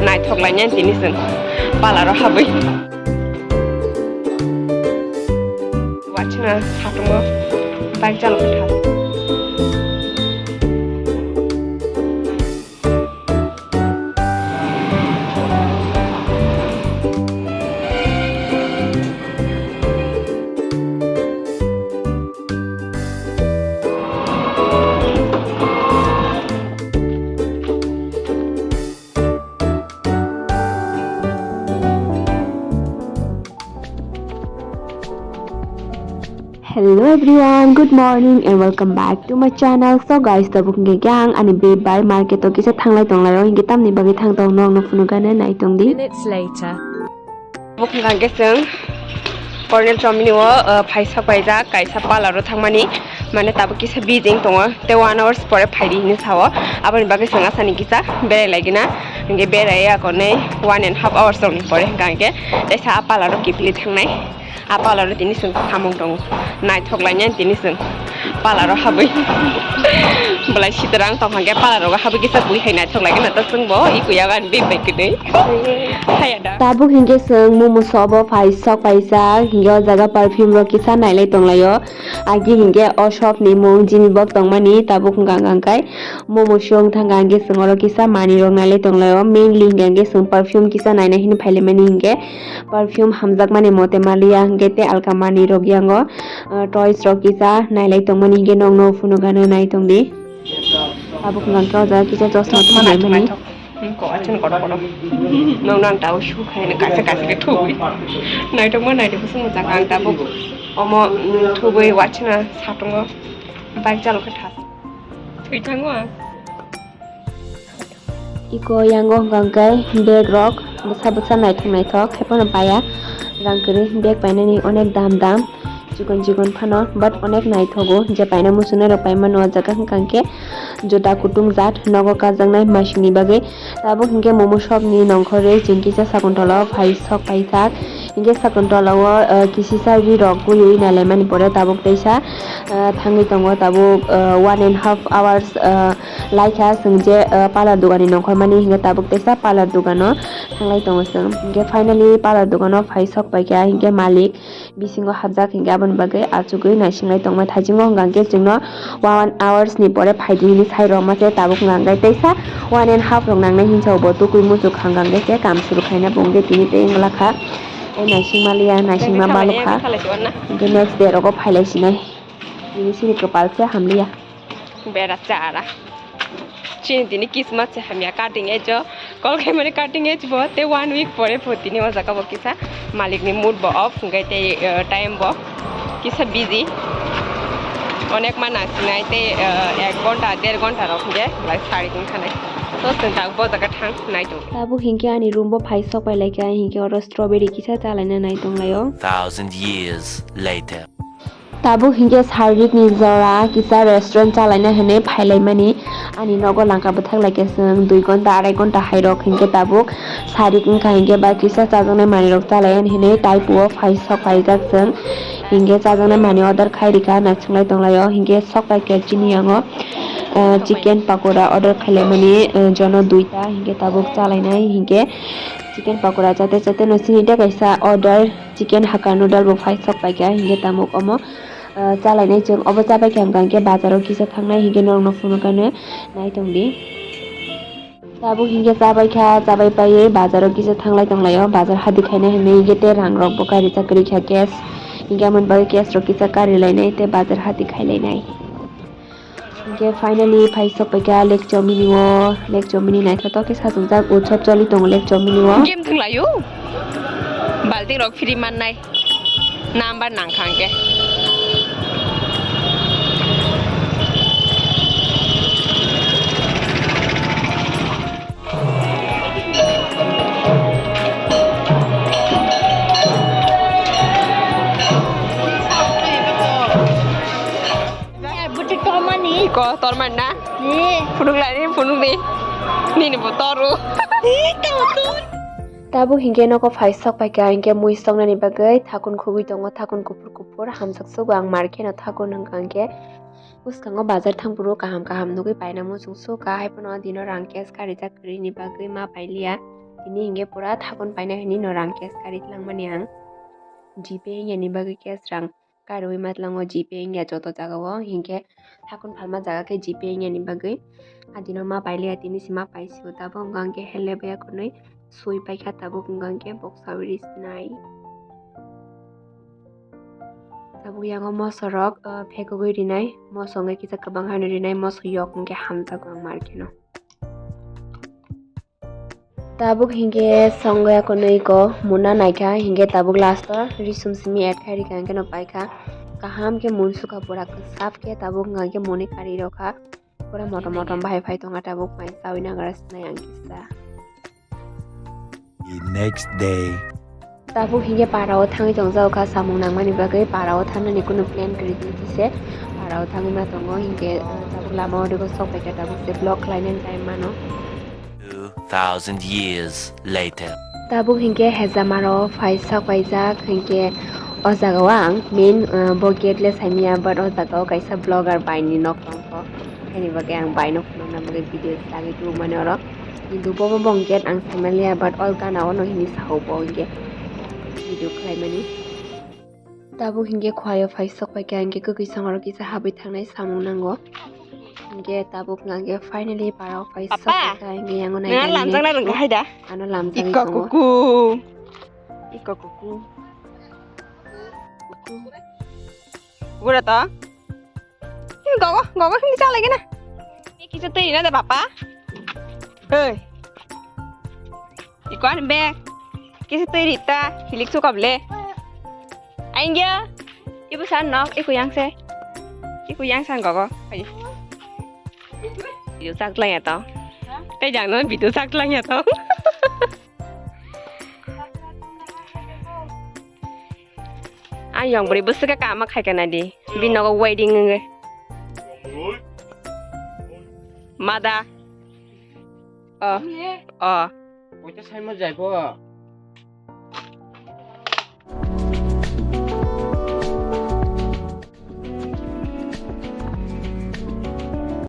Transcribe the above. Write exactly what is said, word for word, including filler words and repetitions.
Naithok lainai tini chwng parlour o habwi. Wachina satungo bike chalokha tha. Hello everyone, good morning and welcome back to my channel. So guys, tabuk hingke ang ani beb bai market o kisa thanglai tonglai o, hingke tamni bagwi thang tong nokno phunukgana nai tong di. Minutes later. Tabuk hingke chwng Cornell Chomini o, uh, phai sok paijak kaisa parlour o thangmani, mane tabuk kisa busy wng tongo, tei one hours pore phaidi hinwi sao, aboni bagwi chwng asani kisa berai laigina, hingke berai akonwi one and half hours rokni pore hingka hingke teisa a parlour o kiphilwi thangnai. A parlour o tini chwng samung tongo. Naithok lainai tini chwng parlour o habwi. Belai sitorang tong hangke parlour o habwi kisa bui hai naithok laigana ta chwngbo i kuya gan big bai kwnwi. Haya da. Tabuk hingke chwng momo shop o phai sok paijak hingke o jaga perfume rok kisa nailai tonglaio. Agi hingke o shop ni mung Jimmy Bog tongmani tabuk hingka hingka khe momo shop thangka hingke chwng oro kisa manwi rok nailai tonglaio. Mainly hingka hingke chwng perfume kisa naina hini phailaimani hingke perfume hamjakmani mote maliya hingke tei alka manwi rok yango, ah, toys rok kisa nailai tongmani hingke nokno phunukgana nai tongdi. Tabuk hingka hingke o jaga kisa chosma thumlaimani. Hmm, ko achun kotor kotor. Nokno ang tao shoe khaina kaisa kaisa khe thubui. Naitokma naitokma se mojang ang tabuk. Omo, mm, thubui wachina satungo bike chalokha tha. Thwi thango ang. Iko yango hwnkha hwnkhe bag rok bwsa bwsa naithok naithok khe phano paya rang kwrwi bag painani onek dam dam chikon chikon phano, but onek naithogo je paina muchunai rok paimano o jaga hwnkha hwnkhe juda kutung jat nogo kajaknai masingni bagwi. Tabuk hwnkhe momo shop ni nongkhorwi chwng kisa sakuntolo phai sok paijak. Hingke sakuntolao, eh, kisisa ri rok guyui nailaimani pore tabuk teisa, eh, thangwi tongo tabuk, eh, one and half hours, eh, laikha chwng je, eh, parlour dogani nongkhormani hingke tabuk teisa parlour dogano thanglai tongo chwng. Hingke finally parlour dogano phai sok paikha hingke malik bisingo hapjak hingke aboni bagwi achugwi naisinglai tongma thaichungo hingka hingke chwngno one hours ni pore phaidi hinwi sai rwma se tabuk hingka hingke teisa one and half rok nangnai hinsa bo tukui muchuk hingka hingke se kam suru khaina bo hingke tini tei wngla kha. Tei naisingma liya, naisingma balok kha. Hingke next day rogo phailai sinai. Tini sini kwpal se hamliya. Bera chara. Chini tini kismat se hamya cutting edge o. Call khaimani cutting edge bo. Tei one week pore pho tini o jaga bo kisa malik ni mood bo off. Hingke tei, eh, time bo kisa busy. Onek ma nangsinai tei, eh, ek ghonta, der ghonta rok hingke lai sari wngkha nai. So, chwng tak bo jaga thang nai tong. Tabuk hingke ani room bo phai sok pai laikha, hingke oro strawberry kisa chalaina nai tong laio. Thousand years later. Tabuk hingke sarikni jora kisa restaurant chalaina hinwi phailaimani ani nogo langka bwthak laikha chwng dui ghonta arai ghonta hairok hingke tabuk sarik wngkha hingke ba kisa chajaknai manwirok chalaina hinwi taipuo phai sok paijak chwng hingke chajaknai manwi order khai rikha naisingwlai tonglaio hingke sok paikha chini yango, ah, chicken pakora order khailaimani, ah, jono duita hingke tabuk chalainai hingke chicken pakora chate chate no sini tei kaisa order. Chicken hakka noodle bo phai sok paikha hingke tabuk omo, ah, chalainai chwng obo chabaikha hingka hingke bazaro kisa thangnai hingke norokno phunukgano nai tongdi. Tabuk hingke chabaikha, chabai paiye bazaro kisa thanglai tonglaio, bazar hadi khaina hinwi hingke tei rang rok bo karijak kwrwikha cash, hingke amoni bagwi cash rok kisa karilainai tei bazar hadi khailainai. Hingke finally phai sok paikha Lake Chomini o, Lake Chomini naithotok khe sajokjak utsob choli tongo Lake Chomini o. Game thwnglaio? Balting rok free mannai. Number nangkha hingke. Buti tomani. Ko torman na? Ni. Phunuk lai ni phunuk ni. Nini bo toru. Ni to tur. Tabuk hingke noko phai sok paikha hingke mui soknani bagwi thakun khugui tongo, thakun kuphur kuphur hamjak sugo ang mar kheno thakun hwnkha hingke. Bwskango bazar thangphuru kaham kaham nugui paina muchung sukha, haiphano dino rang cash karijak kwrwini bagwi ma pailiya. Tini hinkhe pura thakun paina hinwi no rang cash kari tlangmani ang. GPay wngya ni bagwi cash rang karwi ma tlango, GPay wngya joto jaga o, hinkhe thakun phalma jaga khe GPay wngya ni bagwi. Adino ma pailiya, tini se ma paisio, tabuk wngkha hinkhe hele baya kwnwi sui paikha, tabuk wngkha hinkhe boksawi ri sinai. Tabuk yango mosorok, ah, phekogwi rinai, moso wngkha kisa kwbang hano rinai, moso yok wngkha hamjago ang markeno. Tabuk hinkhe songya kwnwi ko muna naikha, hinkhe tabuk last o risum simi add khai rikha, hinkhe no paikha. Kaham khe mun sukha pura kwsap khe, tabuk wngkha hinkhe muni kari rokha. Pura motom motom bahai phai tongkha, tabuk mai chawi nagra sinai ang kisa. The next day. Tabuk hinkhe para o thangwi tongjago kha samung nangmani bagwi, para o thangnani kunu plan kwrwi khe se para o thangwi ma tongo, hinkhe, uh, tabuk lama o rego sok paikha, tabuk se vlog khlainani time mano. Two thousand years later. Tabuk hinkhe hejamaro phai sok paijak, hinkhe o jaga o ang main, uh, bo gate le saimanya, but o jaga o kaisa vlogger bai ni nok tongkho, haini bagwi ang bai no phunukna bagwi video chagwi tubumani oro. Kintu bobo bong gate ang saimaliya, but all gana ono hini sao bo hinkhe video khlaimani. Tabuk hinkhe khwlaio phai sok paikha, hinkhe kwkwi songaro kisa habwi thangnai samung nango. Hinkhe tabuk hinkhe finally parao phai sok Papa, paikha, hinkhe yango nang naikha lamjakna rwngkha hai da? Ano lamjagwi tongo. Iko kuku. Iko kuku. Kuku. Kuku da to? Gogo, gogo, hindi chala gina. Ini kisa tui na da papa. Hei. Iko an be. Kisa tui rita, hilik sukab le. Aingya. Ibu san nok, iku yang se. Iku yang san gogo. Ayo. Video sak lang ya to. Tei jang no video sak lang ya to. Ang yong bwrwi bwswk khe kama khai kana di. Bini nogo wedding wngwi. Mada. O. O. Poito saimo jaibo.